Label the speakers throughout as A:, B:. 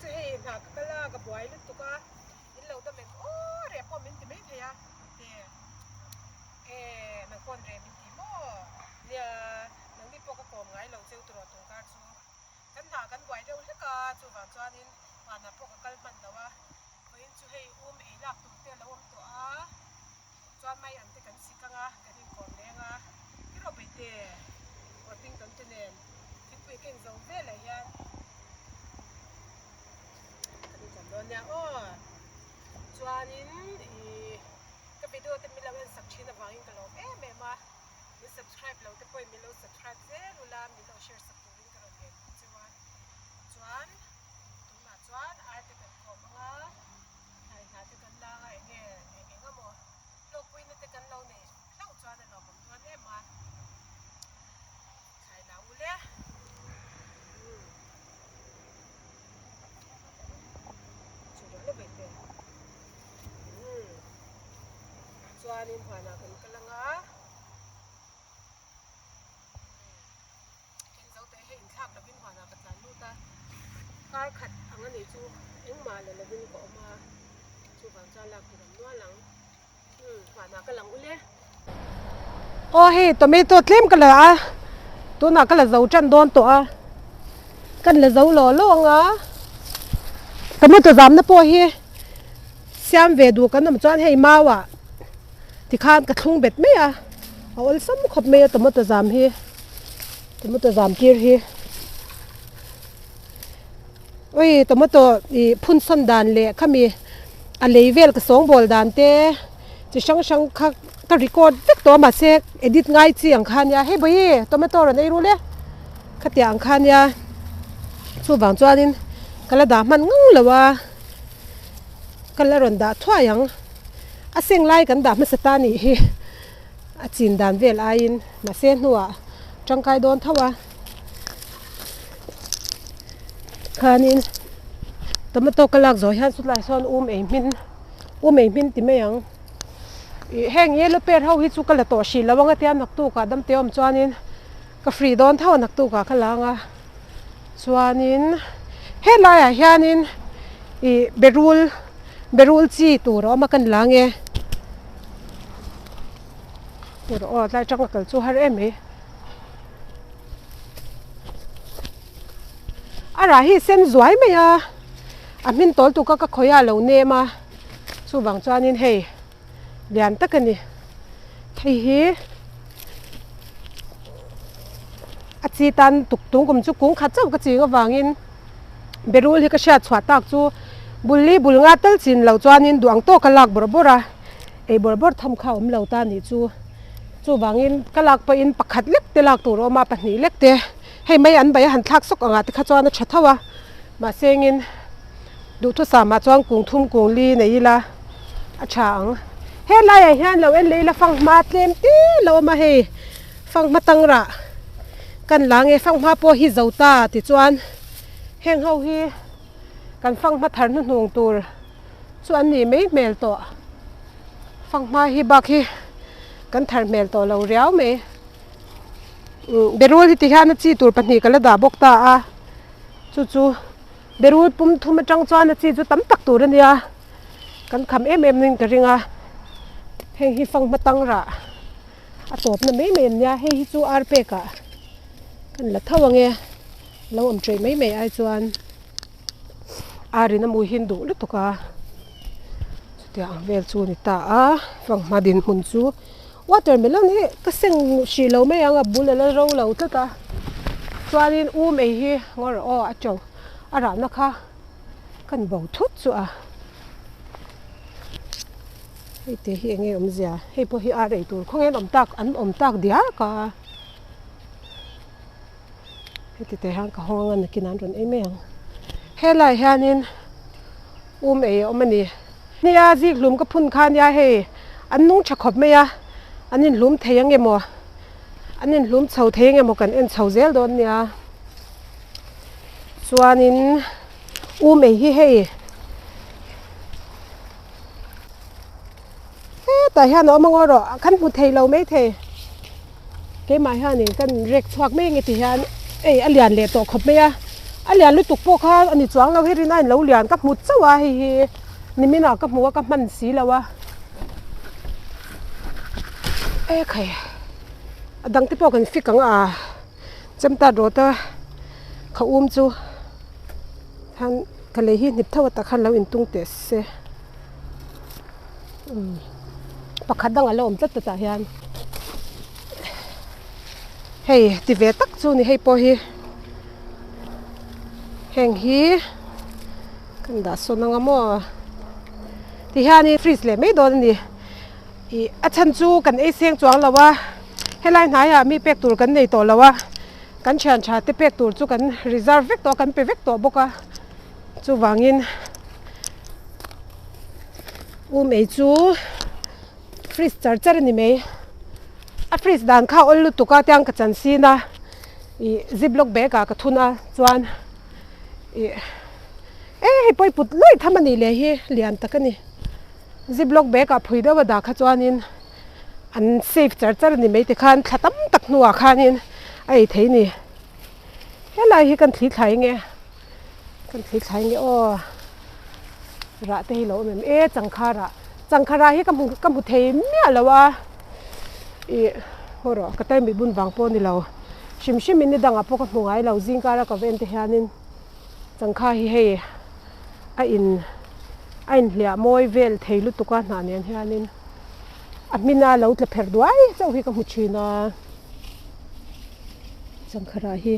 A: chu hei hna ka kal a, ka buai lutuk a, in lo dam em aw reh pawh min ti mai thei a, te e nang pawn reh min ti maw? Nia nangni pawh ka kawm ngai lo cheu tawh tungkar chu kan hna kan buai deuh hlek a, chuvang chuanin vanah pawh ka kal hman lo a, vawiin chu hei um ei lak tur te a lo awm tawh a. Chuan mai an te kan sik anga kan inkawm leng a, i rawh beite Orpington te nen thingpui ka inzo velah hian kan inkawm dawn nia aw. Chuanin ih ka video te min lo en sak thin avangin ka lawm em em a, min subscribe lo te pawhin min lo subscribe zel ula min lo share sak turin ka rawn ngen bawk cheu a. Chuan tunah chuan ar te kan kawm anga. Thlai hna te kan lang a, enge eng eng emaw hlawkpuina te kan lo neih hlauh chuan a lawmawm dawn em a, thlai la u le. Umm chu rawh la vaih te. Umm chuanin huanah kan kal ang a. Ken zo te hei inthlak lovin huanah ka tlan lut a, kar khat ang a nih chu engmah la lovin ka awm a, chuvang chuan lak tur an nual ang, umm huanah ka lang ule. Aw hei tomato tlem ka la a, tunah ka la zo tan dawn tawh a, kan la zo law law ang a, tomato zamna pawh hi siam ve duh kan awm chuan hei mau ah tikhan ka thlung bet mai a, a awlsam khawp mai a tomato zam hi. Tomato zam tir hi ui tomato ih phun sawn dan leh khami a lei vel ka sawngbawl dan te chi hrang hrang kha ka record vek tawh a mahse edit ngai chi ang kha ania hei bawihi tomato rawn ei rul e khatiang ang kha ania chuvang chuanin ka la dah hman ngang lo a ka la rawn dah thuai ang a seng lai kan dah hmasa ta a nih hi. A chin dan vel aiin mahse hnuah tangkai dawn tho a khanin tomato ka lak zawh hian chulai sawn um ei hmin um ei hmin ti mai ang ih heng yellow pear ho hi chu ka la tawh hrih lo ang a tia naktukah damte awm chuanin ka free dawn tho a naktukah ka la ang a chuanin helaiah hianin ih berul berul chi tur a awm a kan la ang e. Tur aw tlai tang a kal chu har em mai. A rah hi sen zuai mai a, a hmin tawl tuk a ka khawi a lo nem a, chuvang chuanin hei lian tak a ni. Hei hi a chi tan tuk tung kum chu kung khat chauh ka ching avangin berul hi ka hriat chhuah tak chu bul li bul nga tal chin loh chuanin duh ang tawk a lak bawrh bawrh a. Ei bawrh bawrh tham kha awm lo ta nih chu. Chuvangin ka lak pawhin pakhat lek te lak tur a awm a, pahnih lek te. Hei mai an bai a han thlak sawk angah te kha chuan a tha tho a. Mahse engin duhthusam ah chuan kung thum kung li nei ila a tha ang. He laiah hian lo en leh ila fanghma tlem te lo awm a hei fanghma tangrah kan la nge fanghma pawh hi zo ta tichuan heng ho hi kan fanghma thar hnuhnung tur. Chu an nih mai hmel tawh. Fanghma hi bak hi kan thar hmel tawh lo riau mai. Umm berul hi ti hian a chi tur pahnih ka la dah bawk ta a. Chu chu berul pum thum atang chuan a chi chu tam tak tur a nia. Kan kham em em in ka ring a. Heng hi fanghma tang rah a tawpna mai mai an nia. Hei hi chu ar pek ah kan la tho ang e. Lo awm tawih mai mai ai chuan. Arin a mu hin duh lutuk a, chutiang ang vel chu a ni ta a, fanghma dinhmun chu watermelon hi ka seng hrih lo mai ang a bul a la ro lo tlat a, chuanin um ei hi ngawr aw a to a rahna kha kan bo thut chu a, hei te hi eng nge awmzia hei pawh hi ar ei tur khawnge an awm tak an awm tak diak a. Heti te hian ka hawng a nakin an rawn ei mai ang. Helaiah hianin um ei a awm a ni. Nia zik hlum ka phun kha nia hei an nung tha khawp mai a, an inhlum thei ang emaw an inhlum chho thei ang emaw kan en chho zel dawn nia. Chuanin um ei hi hei hetah hian a awm ang erawh kan hmu thei lo maithei. Keimah hianin kan rek chhuak mai nge ti hian ei a lian leh tawh khawp mai a, A lian lutuk pawh kha a ni chuang lo hi rin a in lo lian ka hmu chauh a hei hi nimin ah ka hmu a ka hman si lo a ekhai a dang te pawh kan fik ang a chemta rawt a kha um chu khan ka lei hi hnip tho a tak khan lo intung teh se umm pakhat dang a la awm tlat ta tah hian. Hei ti ve tak chu ni hei pawh hi heng hi kan dah sawn anga maw ti hianin fridge leh mai dawn a ni ih a chhan chu kan ei seng chuang lo a helai hnaiah mi pek tur kan nei tawh lo a kan thian tha te pek tur chu kan reserve vek tawh a kan pe vek tawh bawk a chuvangin um ei chu. Fridge char char a ni mai. A fridge dan kha a awl lutuk a tiang ka chan sin a ih ziplock bag ah ka thun a chuan ih e hei pawh i put luaih tham a nih leh hi lian tak a ni. Ziplock bag ah phui deuh a dah kha chuanin an safe char char a ni mai tikhan thla tam tak hnuah khanin a ei thei a ni. Helai hi kan thli thlai nge kan thli thlai nge aw rah te hi lo awm em e changkha rah changkha rah hi ka hmu ka hmu thei miah lo a ih haw rawh ka tarmit bun vang pawh a ni lo hrim hrim in ni dangah pawh ka hmu ngai lo zing kara ka va en te hianin changkha hi hei a in a inhliah mawi vel thei lutuk a hnah nen hianin a hmina lo tla pherh duai chauh hi ka hmu thin a. Changkha hi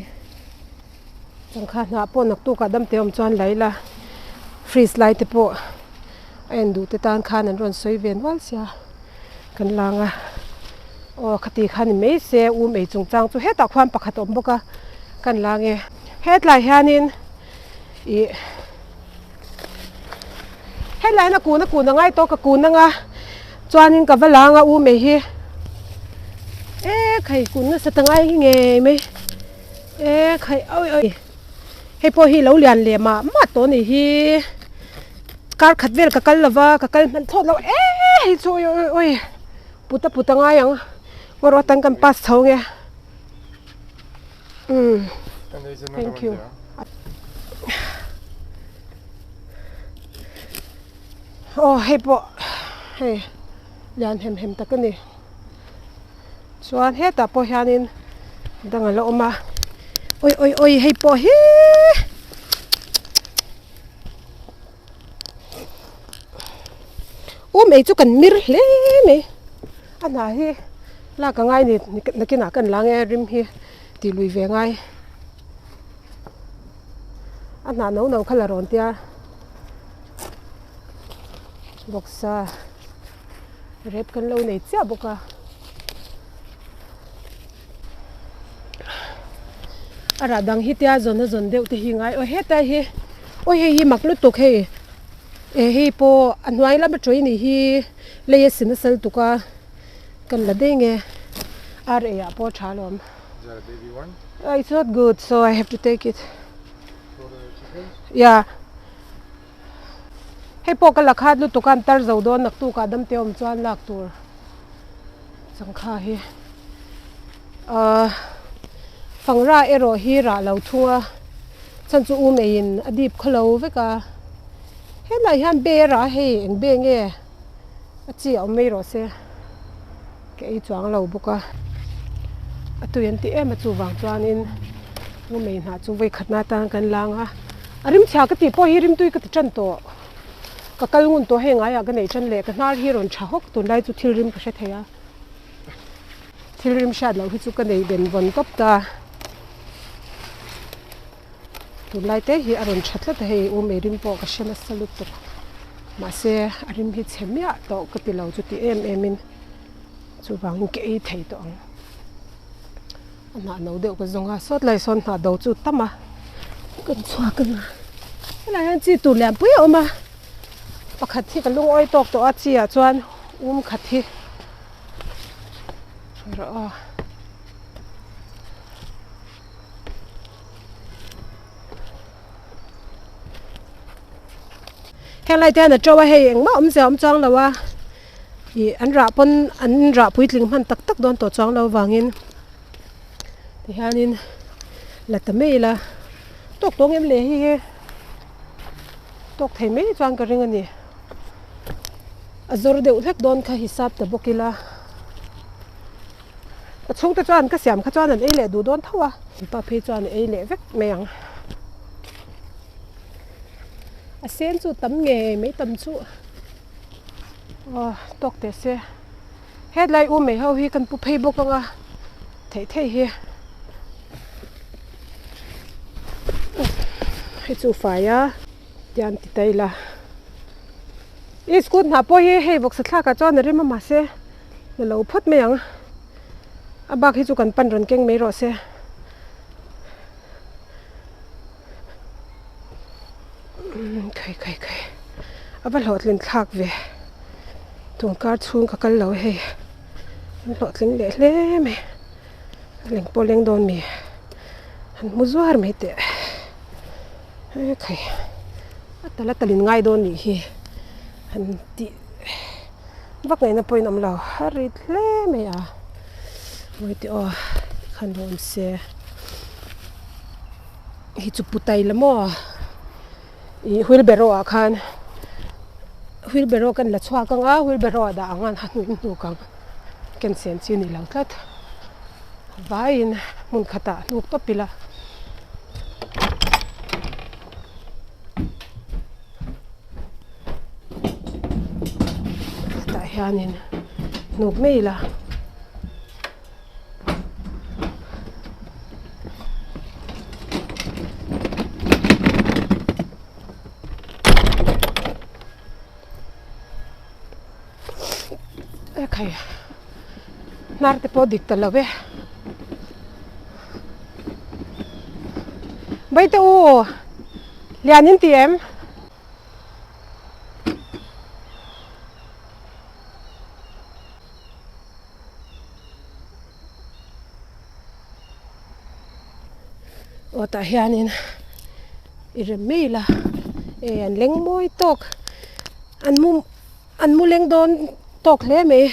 A: changkha hnah pawh naktukah dam te awm chuan la ila fridge lai te pawh a en duh te tan khan an rawn sawi ve nual sia kan lang a aw khati kha ni mai se um ei chungchang chu hetah khuan pakhat a awm bawk a kan lang e hetlai hianin ih helai hian a kun a kun a ngai tawh ka kun anga chuanin ka va lang a u mai hi e khai kun nasa ta ngai ngei mai e khai awi awi hei pawh hi lo lian leh mah mah tawh a nih hi kar khat vel ka kal lova ka kal hman thlawt lo e hei chu awi awi awi put a put a ngai ang ngaw rawh atan kan pass chho nge umm thank you. Aw hei pawh hei lian hem hem tak a ni chuan hetah pawh hianin dang a la awm a awi awi awi hei pawh hi um ei chu kan mir hle mai a hna hi lak a ngai a ni nakinah kan la nge rim hi tih lui ve ngai. A hnah no no kha la rawn tia bawksa rep kan lo nei chiah bawk a a rah dang hi tia zawn a zawn deuh te hi ngai aw hetlai hi aw hei hi mak lutuk hei eh hei pawh a hnuai lama tawih a nih hi lei a si nasa lutuk a kan la daih nge ar ei ah pawh a tha alawm.
B: Is that a baby one?
A: Uh, it's not good, so I have to take it.
B: For the chickens?
A: Yeah. Hei pawh ka la khat lutuk a an tar zo dawn naktukah dam te awm chuan lak tur changkha hi uh, fangra erawh hi rah lo thung a chhan chu u meiin a dip khawlo vek a helai hian be a rah a hei eng be nge a chi a awm mai rawh se. Ka ei chuang lo bawk a, a tui an ti em a chuvang chuanin ngumei hnah chu vawi khatna atan kan lang a, a rim chhia ka tih pawh hi rimtui ka ti tan tawh, ka kal ngun tawh hei ngaiah ka neih tan leh ka hnar hi rawn tha hawk tunlai chu thil rim ka hre thei a, thil rim hriat loh hi chu ka nei ben vawn tawp ta, tunlai te hi a rawn tha tlat a hei umei rim pawh ka hre nasa lutuk mahse a rim hi chhe miah tawh ka ti lo chu ti em em in. Chuvangin ka ei thei tawh ang. A hnah no deuh ka zawng a, sawt lai sawn hnah do chu tam a, kan chhuak ang a. Helai hian chi tur lian pui a awm a, pakhat hi ka lungawi tawk tawh a, chi ah chuan um khat hi rawh aw. Heng lai te hian a to a hei engmah awmzia a awm chuang lo a. Ih an rah pawn an rah puitling hman tak tak dawn tawh chuang lo vangin tihianin la ta mai ila. Tawk tawng em le hei hi tawk thei mai chuan ka ring a ni. A zawr deuh hlek dawn kha hisap ta bawk ila. Ka chhungte chuan ka siam kha chuan an ei leh duh dawn tho a. Pa phei chuan a ei leh vek mai ang. A sen chu tam nge mai tam chu aw tawk teh se. Hetlai u mai ho hi kan pu phei bawk ang a theih theih hi. Hei chu fai a tian ti ta ila. I school hna pawh hi hei vawksa thlakah chuan a rem a mahse na lo phawt mai ang. A bak hi chu kan pan rawn keng mai rawh se. Khai khai khai a va hlawhtlin thlak ve tun kar chhung ka kal lo hei an hlawhtling leh hle mai a leng pawh leng dawn mi han hmu zuar mai teh e khai a tala talin ngai dawn nih hi han tih vak ngaihna pawhin awm lo a rit hle mai a mawi teh aw tikhan lo awm se. Hi chu putai la maw ih wheelbarrow ah khan wheelbarrow kan la chhuak ang a wheelbarrow ah dah ang a a hnuin hnuk ang ken sen chi a ni lo tlat vaiin hmun khatah hnuk tawp ila. Tah hianin hnuk mai ila. Ekhai hnar te pawh dik ta lo e Baite u lian in ti em? Aw tah hianin i rem mai ila e an leng mawi tawk an mu an mu leng dawn tawk hle mai.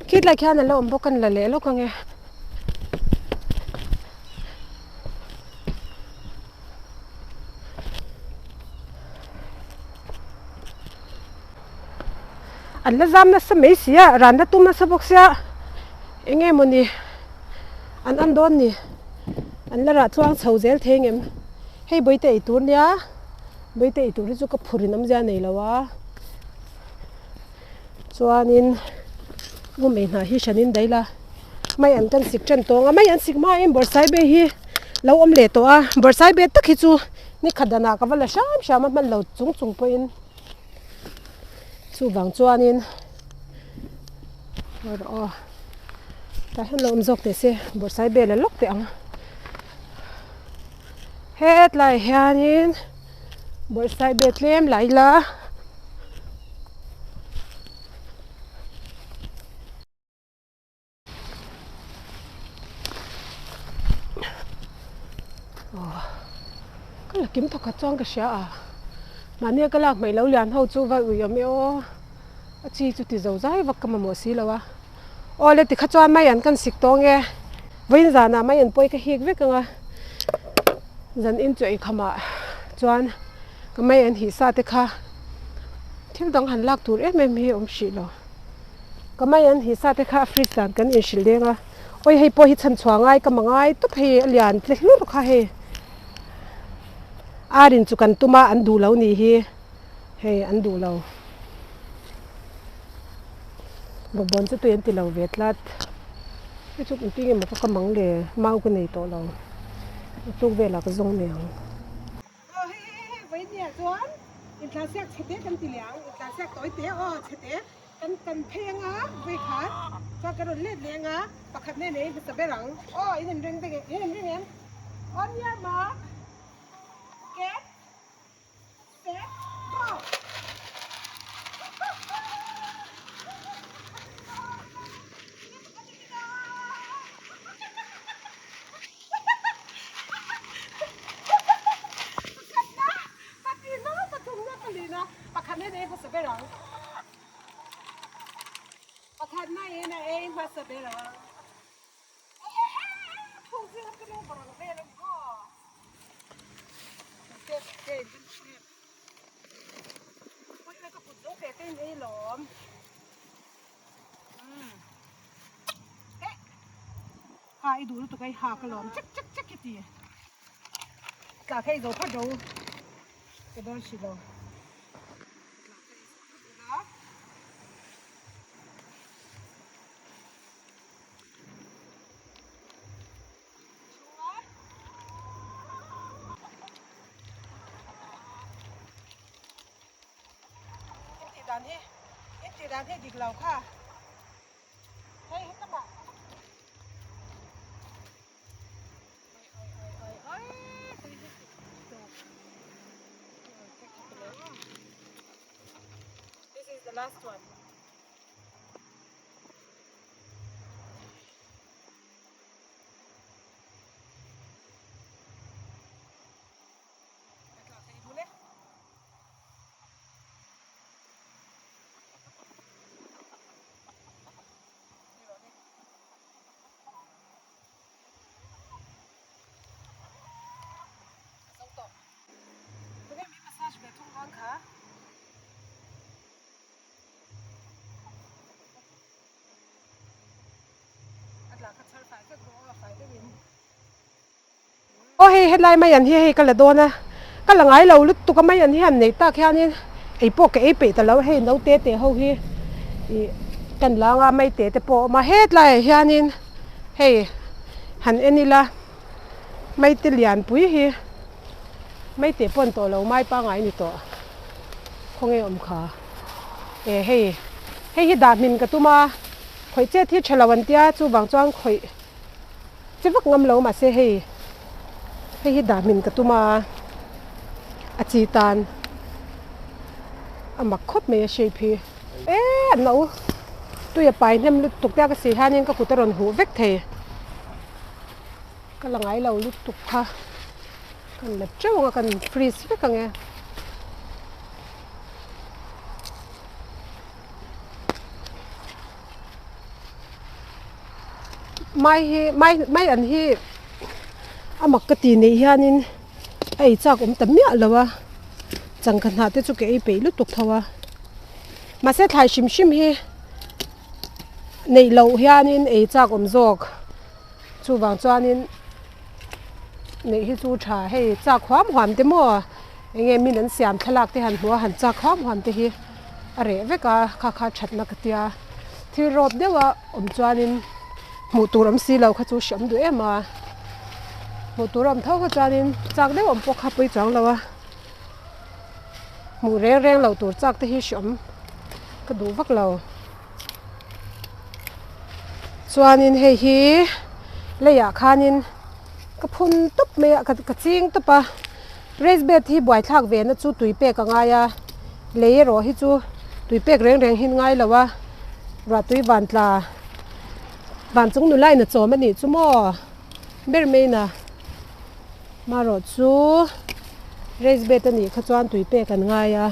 A: Khitlai khian a la awm bawk a ni la leh lawk ange. An la zam nasa mai si a, ran la tum nasa bawk sia eng nge mawni an an dawn ni an la rah tluang chho zel thei ang em hei bawihte ei tur nia bawihte ei tur hi chu ka phur in awmzia nei lo a chuanin u mei hnah hi hran in daih la mai an kan sik tan tawng a mai an sik hmain bawrhsaibe hi lo awm leh tawh a bawrhsaibe tak hi chu ni khat danah ka va la hram hram a hman lo chung chung pawhin chuvang chuanin rawh aw tah hian lo awm zawk teh se bawrhsaibe la lawk teh ang hetlai hianin bawrhsaibe tlem la ila. Aw ka la kim thawkhat chuan ka hria a mahni a ka lak hmaih lo lian ho chu va ui awm e aw a chi chu ti zo zai vak ka mamawh si lo a aw le tikha chuan mai an kan sik tawng e vawiin zanah mai an pawi ka hik vek ang a zan in chu eikham ah chuan ka mai an hih sa te kha thil dang han lak tur em em hi a awm hrih lo. Ka mai an hi sa te kha a fridge dan kan inhrilh deng a, awi hei pawh hi chhan chhuah ngai ka ma ngai tawp hei a lian tle hlur kha hei ar in chu kan tum a an duh lo ni hi hei an duh lo bawkbawn chu tui an ti lo ve tlat hei chu engtin nge maw ka ka mang le mau ka nei tawh lo a tuk velah ka zawng mai ang. Aw hei hei hei vawinia chuan intlansiak chhe te kan ti leh ang intlansiak tawi te aw chhe te kan kan phei anga vawi khat chuan kan rawn let leh anga pakhat nen ei hmasa ber ang aw in inring vek in inring em aw nia ma get set go. ber ang. Pakhat na in a ei hmasa ber ang. Ha i duh lutuk a i ha ka lawm chek chek chek hi ti tla phei zo phawt ro ka dawn si lo tla phei zo phawt ila. In tih dan hi in tih dan hi dik lo kha hei hi lamah oi oi oi oi oi tui hi This is the last one. Aw hei helai mai an hi hei ka la dawn a ka la ngai lo lutuk a mai an hi han neih tak hianin ei pawh ka ei peih ta lo hei naute te ho hi ih kan la anga mai te te pawh a awm a hetlaiah hianin hei han en ila mai te lianpui hi mai te pawh an tawh lo mai pangngai a ni tawh khawnge awm kha e hei hei hi dah hmin ka tum a khawih chet hi tha lo an tia chuvang chuan khawih che vak ngam lo mahse hei hei hi dah hmin ka tum a a chi tan a mak khawp mai a shape hi e a no tui a pai hnem lutuk te a ka si hianin ka kut a rawn huh vek thei. Ka la ngai lo lutuk kha kan la teuh ang a kan freeze vek ang e. Mai hi mai mai an hi a mak ka ti neih hianin a ei chak awm ta miah lo a changkha hnah te chu ka ei peih lutuk tho a mahse thlai hrim hrim hi neih loh hianin ei chak awm zawk. Chuvang chuanin neih hi chu tha hei chak huam huam te maw eng nge min an siam thlalak te han hmuh a han chak huam huam te hi a reh vek a kha kha thatna ka tia thil rawp deuh a awm chuanin hmuh tur awm si lo kha chu hriam duh em a hmuh tur a awm tho kha chuanin chak deuh awm pawh kha pawi chuang lo a hmuh reng reng loh tur chak te hi hriam ka duh vak lo. Chuanin hei hi leiah khanin ka phun tawp mai a ka ching tawp a raised bed hi buaithlak ve na chu tui pek a ngai a lei erawh hi chu tui pek reng reng hi an ngai lo a ruah tui van tla van chung nula in a chawm a nih chu maw ber mai in a marawh chu raised bed a nih kha chuan tui pek an ngai a.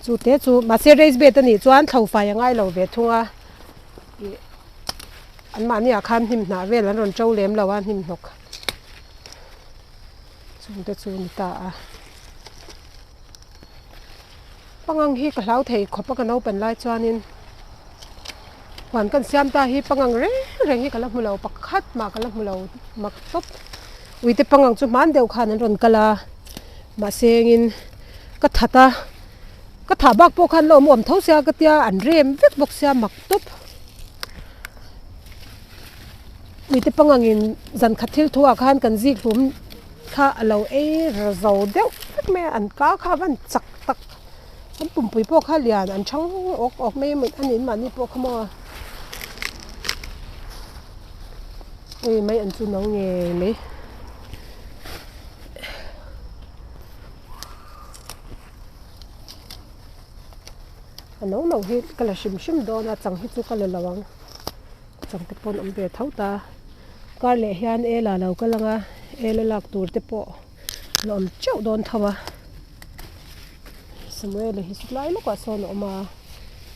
A: Chu te chu mahse raised bed a nih chuan thlo fai a ngai lo ve thung a ih anmahni ah khan hnim hnah vel an rawn to lem lo a hnim hnawk chung te chu a ni ta a pangang hi ka hlau thei khawp a ka naupang lai chuanin huan kan siam ta hi pangang reng reng hi ka la hmu lo pakhat mah ka la hmu lo mak tawp uite pangang chu hman deuh khan an rawn kal a. Mahse engin ka that a, ka thah bak pawh khan la awm awm tho sia ka tia an rem vek bawk sia mak tawp. Mite pangangin zan khat thil thu ah khan kan zik hlum kha a lo ei zo deuh vek mai a, an ka kha a van chak tak, an pumpui pawh kha lian an thang awk awk mai a ni mahni pawh kha maw. Hei mai an chu no ngei mai. A no no hi ka la hrim hrim dawn a chang hi chu ka la lo ang chang te pawn awm ve tho ta kar leh hian ela lo kal ang a ela lak tur te pawh la awm teuh dawn tho a. Samuela hi satlai lawkah sawn a awm a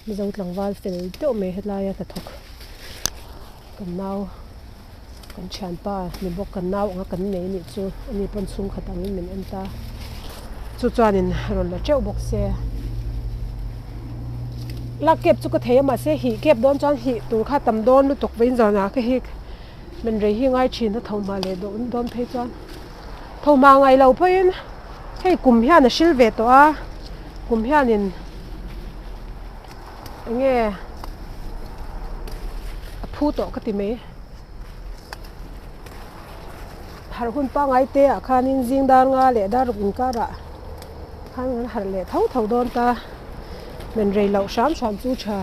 A: Mizo tlangval fel deuh mai helaia hnathawk kan nau kan thianpa ni bawk kan nau anga kan nei anih chu ani pawn chhungkhat angin min en ta chu chuanin rawn la teuh bawk se lak kep chu ka thei a mahse hih kep dawn chuan hih tur kha tam dawn lutuk vawiin zanah ka hik men rei hi ngai thin a tho hma leh dawn dawn phei chuan tho hma ngai lo pawhin hei kum hian a hril ve tawh a kum hianin eng nge a phu tawh ka ti mai harh hun pangngai te ah khanin zing dar nga leh dar ruk inkarah khan kan harh leh tho tho dawn ta men rei loh hram hram chu tha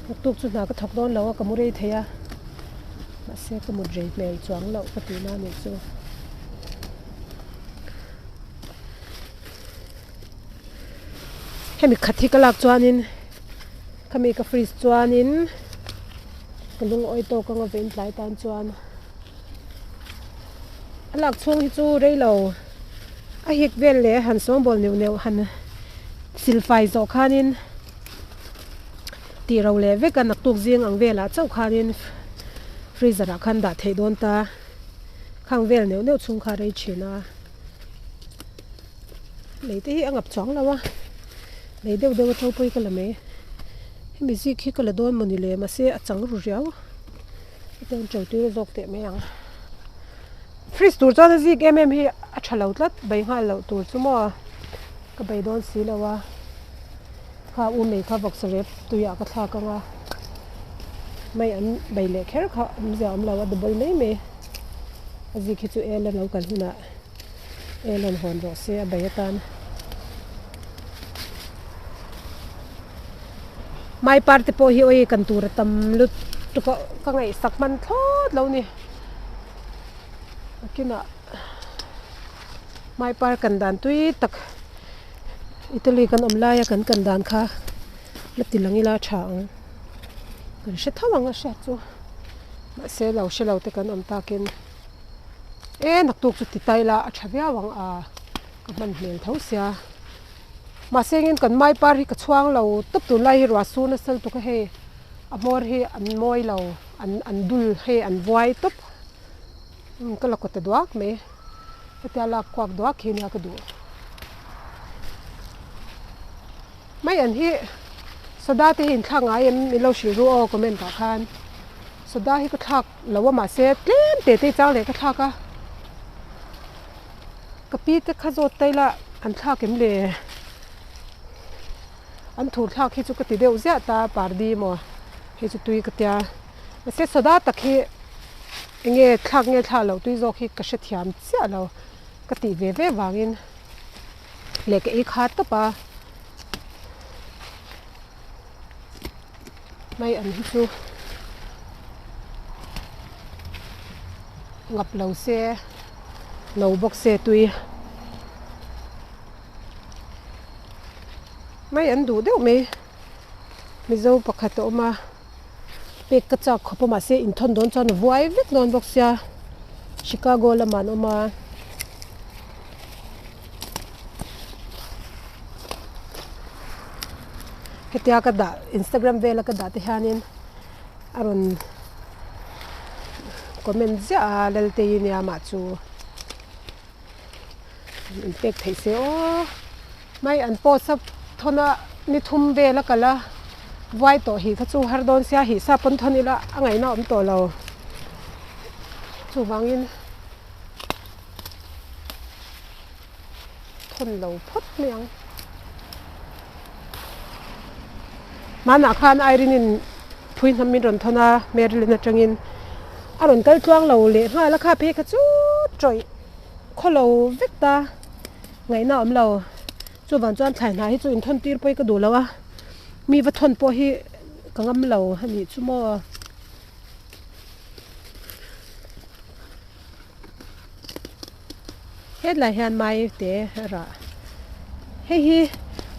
A: naktuk chu hna ka thawk dawn lo a ka mu rei thei a mahse ka mut rei hmel chuang loh ka tihna a nih chu. Hemi khat hi ka lak chuanin khami ka freeze chuanin ka lungawi tawk anga vein tlai tan chuan a lak chhung hi chu rei lo a hik vel leh han sawngbawl neuh neuh han silfai zawh khanin tih ro leh vek a naktuk zing ang velah chauh khanin freezer ah khan dah theih dawn ta khang vel neuh neuh chhung kha a rei thin a. Lei te hi a ngap chuang lo a lei deuh deuh a to pawh hi ka la mai hemi zik hi ka la dawn mawni le mahse a chang ru riau hetiang to tir zawk teh mai ang fridge tur chuan a zik em em hi a tha lo tlat bei nghal loh tur chu maw ka bei dawn si lo a kha u mei kha vawksa rep tuiah ka thlak ang a mai an bei leh kher kha awmzia a awm lo a double mai mai a zik hi chu el a lo kal hunah. E rawn hawn rawh se a bei atan. Mai par te pawh hi awi kan tur a tam lutuk a ka ngaihsak hman thlawt lo ni. Nakinah mai par kan dan tui tak Italy kan awm laia kan kan dan kha la ti lang ila tha ang. Kan hre tho ang a hriat chu mahse lo hre lo te kan awm takin. E naktuk chu ti ta ila a tha viau ang a ka hman hmel tho sia mahse engin kan mai par hi ka chhuang lo tawp tunlai hi ruah sur nasa lutuk a hei a hmawr hi an mawi lo an an dul hei an vuai tawp ka la kawt ta duak mai hetia lak kuak duak hi nia ka duh mai an hi soda te hi inthlak ngai em min lo hrilh ru aw comment ah khan soda hi ka thlak. Lo a mahse tlem teh te chang leh ka thlak a ka pi te kha zawt ta ila an thlak em le an thur thlak hi chu ka ti deuh ziah ta pardi maw hei chu tui ka tia mahse soda tak hi enge thlak nge thlak loh tui zawk hi ka hrethiam chiah lo ka tih ve ve vangin leh ka ei kha tawp a. Mai an hi chu ngap lo se no bawk se tui mai an duh deuh mai mizo pakhat a awm a pek ka chak khawp a mahse inthawn dawn chuan a vuai vek dawn bawk sia Chicago lamah an awm a. Hetia ka dah instagram vela ka dah te hianin a rawn comment ziah a Laltei nia mah chu in pek theih se aw mai an post a thawn a ni thum vel a kal a vuai tawh hi kha chu har dawn sia hih sa pawn thawn ila a ngaihna a awm tawh lo chuvangin. Thawn lo phawt mai ang. Hmanah khan Irene in phui hnam min rawn thawn a, Maryland atangin a rawn kal tluang lo leh nghal a, kha phei kha chu tawih khaw lo vek ta ngaihna a awm lo. Chuvang chuan thlai hna hi chu inthawn tir pawh hi ka duh lo a, mi va thawn pawh hi ka ngam lo a nih chu maw. Hetlai hian mai te a rah hei hi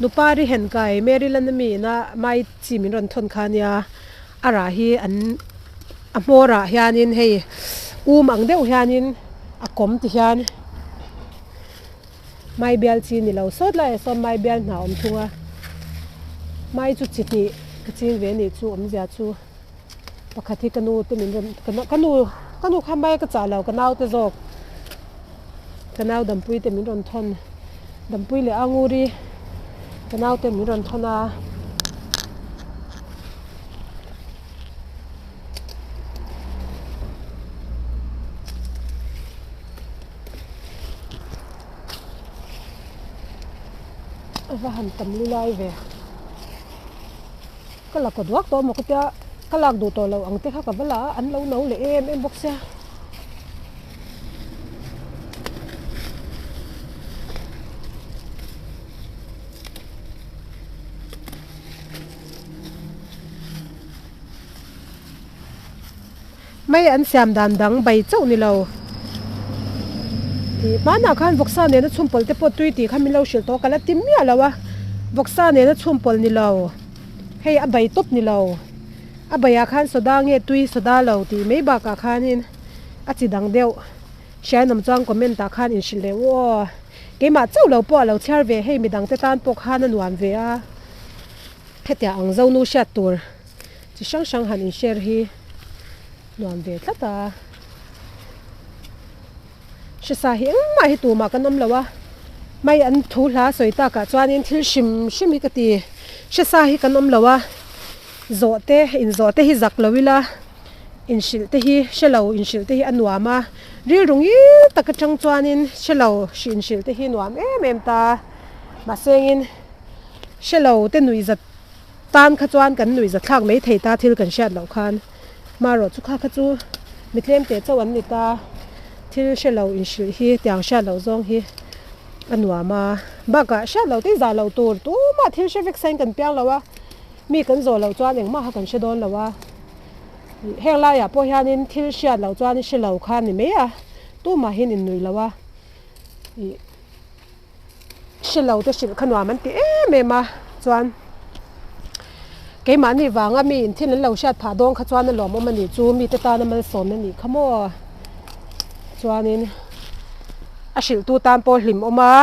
A: nupa ri hen kai Maryland ami ina mai chi min rawn thawn kha ania a rah hi an a hmawr ah hianin hei um ang deuh hianin a kawm ti hian. Mai bial chi ni lo sawt laiah sawn mai bial hna awm thung a, mai chu chi hnih ka ching ve anih chu awmzia chu pakhat hi ka nu te min rawn ka nu ka nu kha mai ka chah lo ka nau te zawk ka nau dampui te min rawn thawn dampui leh anguri ka nau te min rawn thawn a. A va han tam lu lai ve ka la kaw duak tawh maw ka tia ka lak duh tawh loh ang te kha ka va la a an lo no leh em em bawk sia. Mai an siam dan dang bai chauh ni lo. Ih hmanah khan vawksa nena chhumpawlh te pawh tui tih kha min lo hrilh tawh ka la ti miah lo a, vawksa nena chhumpawlh ni lo, hei a bai tawp ni lo, a baiah khan soda nge tui soda lo tih mai bakah khanin a chi dang deuh hriainawm chuan comment ah khan inhrilh leh u aw. Keimah chauh lo pawh a lo chhiar ve hei midang te tan pawh khan a nuam ve a, hetiang ang zonu hriat tur. Chi hrang hrang han in share hi nuam ve tlat a, hresa hi engmah hi tumah kan awm lo a, mai an thu hla sawi takah chuanin thil hrim hrim hi ka ti, hresa hi kan awm lo a, zawh te inzawh te hi zak lo ila inhrilh te hi hre lo inhrilh te hi a nuam a, rilru ngil tak atang chuanin hre lo inhrilh te hi nuam em em ta, mahse engin hre lo te nuihzat. Tan kha chuan kan nuih zathlak mai thei ta thil kan hriat loh khan. Marawh chu kha kha chu mi tlem teh chauh an ni ta. Thil hre lo inhrilh hi tiang hriat loh zawng hi a nuam a. Bakah hriat loh te zah loh tur tumah thil hre vek sain kan piang lo a, mi kan zawh loh chuan engmah kha kan hre dawn lo a. Heng laiah pawh hianin thil hriat loh chuan hre lo kha a ni mai a, tumahin innuih lo a. Ih. Hre lo te hrilh kha nuam an ti em em a, chuan keimahni vanga mi in thil an lo hriat phah dawn kha chuan a lawmawm a nih chu mite tana malsawmna nih kha maw chuanin a hrilhtu tan pawh hlim awm a,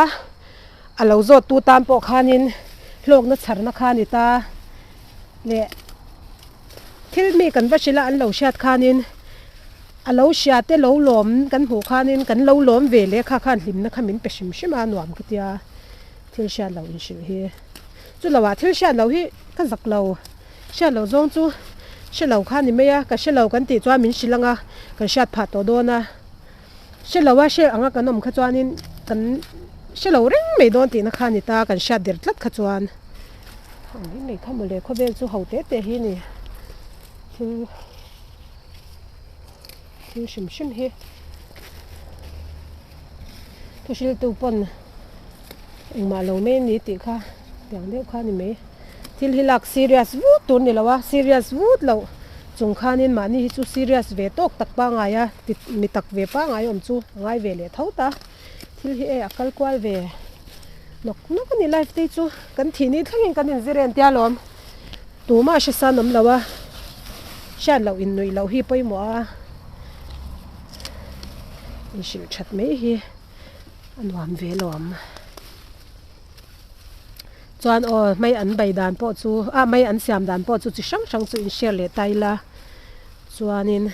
A: a lo zawttu tan pawh khanin hlawkna chharna kha a ni ta leh thil mi kan va hrilh a an lo hriat khanin. A lo hria te lo lawm kan hmuh khanin kan lo lawm ve leh kha khan hlimna kha min pe hrim hrim a nuam ka tia thil hriat loh inhrilh hi. Chu lo ah thil hriat loh hi ka zak lo, hriat loh zawng chu hre lo kha ni mai a, ka hre lo kan tih chuan min hrilh ang a, kan hriat phah tawh dawn a, hre lo a hre ang a kan awm kha chuanin kan hre lo reng mai dawn tihna kha a ni ta kan hriat der tlat kha chuan. Ang mai mai kha mawle khawvel chu ho te te hi ni thil. Thil hrim hrim hi thu hriltu pawn engmah lo mai a ni tih kha tiang deuh kha a ni mai. Thil hi lak serious vut tur a ni lo a, serious vut loh chung khanin mahni hi chu serious ve tawk tak pangngai a mi tak ve pangngai awm chu a ngai ve leh tho ta. Thil hi e a kal kual ve nawk nawk a ni life te hi chu kan thih ni thlengin kan inzir en tia lawm. Tumah hre san awm lo a, hriat loh in nuih loh hi pawimawh a, inhrilh that mai hi a nuam ve lawm. Chuan aw hmei an bei dan pawh chu ah hmei an siam dan pawh chu chi hrang hrang chu in share leh ta ila chuanin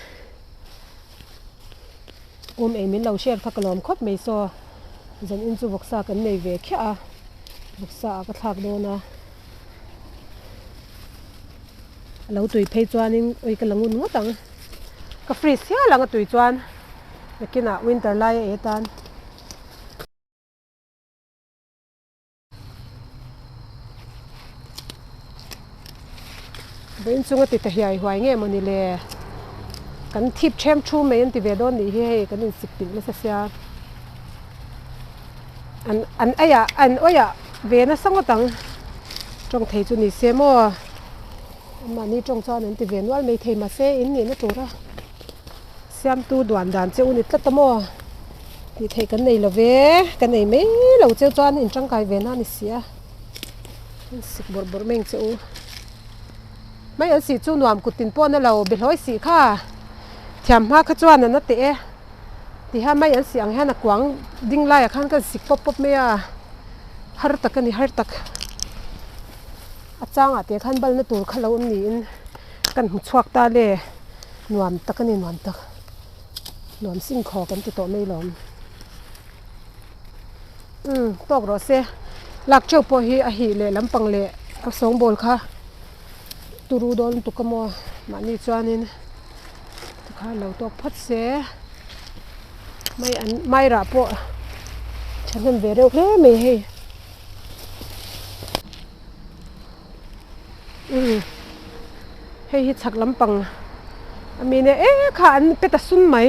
A: um ei min lo share kha ka lawm khawp mai saw zan in chu vawksa kan nei ve khiah a vawksa ah ka thlak dawn a. A lo tui phei chuanin ui ka la ngun ngawt ang ka freeze hial ang a tui chuan nakinah winter lai a e tan. Vawiin chunga ti ta hiai huai nge mawni le kan thip them thu mai an ti ve dawn nih hi hei kan insik pilh nasa sia an an eiah an awih ve nasa ngawt ang tawng thei chu ni se maw mahni tawng chuan an ti ve nual mai thei mahse in nihna tura siamtu duan dan che u ni tlat a maw tih theih kan nei lo ve kan ei mai lo cheu chuan in tangkai ve na a ni si a in sik bawrh bawrh mai ang che u mai an sih chu nuam kut tin pawh na lo behlawi sih kha thiam hma kha chuan an a teh e. Tihian mai an sih ang hian a kuang ding laiah khan ka zik pawp pawp mai a, har tak a ni har tak. A changah te khan balna tur kha lo awm niin kan hmu chhuak ta le, nuam tak a ni nuam tak. Nuam sing khaw kan ti tawh mai lawm. Umm tawk rawh se, lak teuh pawh hi a hih leh lampang leh a sawngbawl kha turu dawn lutuk a maw mahni chuanin tikhan lo tawk phawt se mai an mai rah pawh thahnem ve reuh hle mai hei. Umm hei hi chhak lampang a mi nia e kha an pe ta sun mai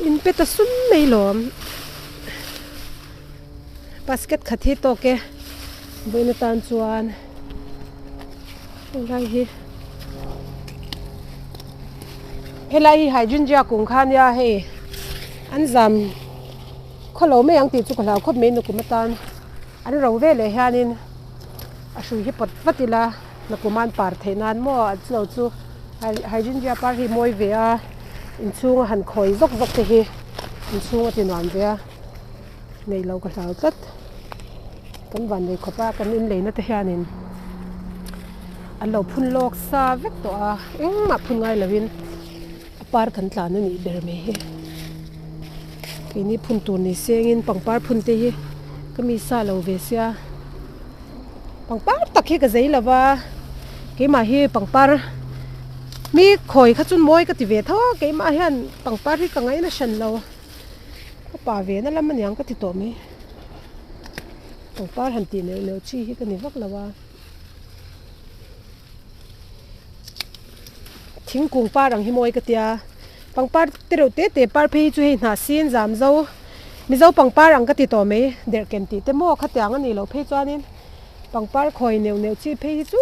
A: in pe ta sun mai lawm basket khat hi tawk e vawiin atan chuan helai hi helai hi hydrangea kung kha ania hei an zam. Khawlo mai ang tih chu ka hlau khawp mai nukum atan an ro ve leh hianin a hrui hi pawt vat ila nakum an par theih nan maw a chulo chu hydrangea par hi mawi ve a inchhung a han khawi zawk zawk te hi inchhung a ti nuam ve a neih loh ka hlau tlat kan van nei khawp a kan inleina te hianin an lo phun lawk sa vek tawh a engmah phun ngai lovin. A par kan tlan a nih ber mai hi. Keini phun tur ni sengin pangpar phun te hi ka mi sa lo ve sia. Pangpar tak hi ka zei lo va, keimah hi pangpar mi khawi kha chu mawi ka ti ve tho a, keimah hian pangpar hi ka ngaina hran lo. Ka pa ve na lam aniang ka ti tawh mai. Pangpar han tih neuh neuh chi hi ka ni vak lo a. Thingkung par ang hi mawi ka tia pangpar te reuh te te par phei hi chu hei hnah sin zam zo mizo pangpar ang ka ti tawh mai derhken tih te maw khatiang a nih loh phei chuanin pangpar khawi neuh neuh chi phei hi chu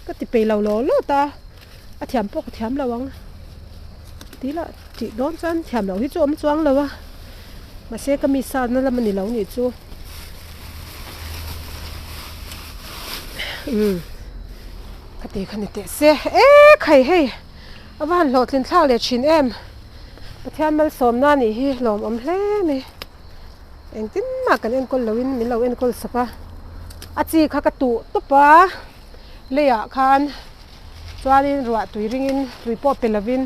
A: ka ti peih lo law law ta a thiam pawh ka thiam lo ang tih lah tih dawn chuan thiam loh hi chu a awm chuang lo a mahse ka mi sa na lam a ni lo nih chu. Umm ka ti kha ni teh se e khai hei a va han hlawhtlin thlak leh thin em Pathian malsawmna nih hi hlawmawm hle mai engtin mah kan enkawl loin min lo enkawl sak a a chi kha ka tuh tawp a leiah khan chuanin ruah tui ringin tui pawh pe lovin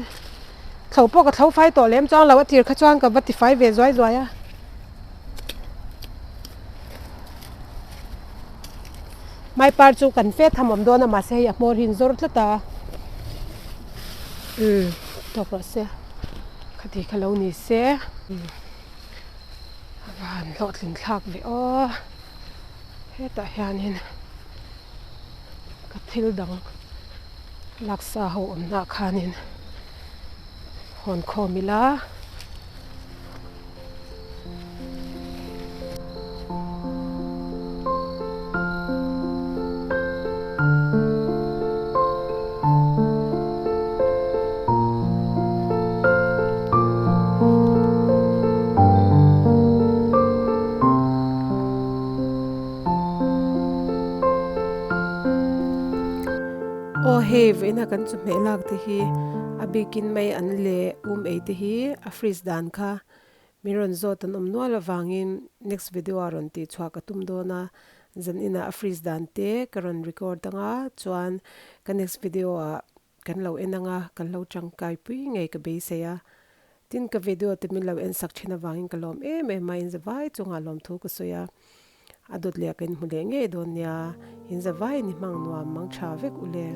A: thlo pawh ka thlo fai tawh lem chuang lo a tir kha chuan ka va tifai ve zuai zuai a. Mai par chu kan fe tham awm dawn a mahse hei a hmawr hi in zawr tlat a umm tawk rawh se khati kha lo ni se umm a van hlawhtlin thlak ve aw hetah hianin ka thil dang laksa ho awmna ah khanin hawn khawm ila. Aw hei vawiina kan chawhmeh lak te hi a bikin mai an leh um ei te hi a freeze dan kha Min rawn zawt an awm nual avangin next video ah rawn tih chhuah ka tum dawn a, zan inah a freeze dan te ka rawn record ang a, chuan ka next video ah kan lo en ang a, kan lo tangkai pui ngei ka beisei a. Tin ka video te min lo en sak thin avangin ka lawm em em a, inzavai chungah lawmthu ka sawi a, a dawt leh ka inhmu leh ngei dawn nia, inzavai ni hmang nuam mang tha vek ule.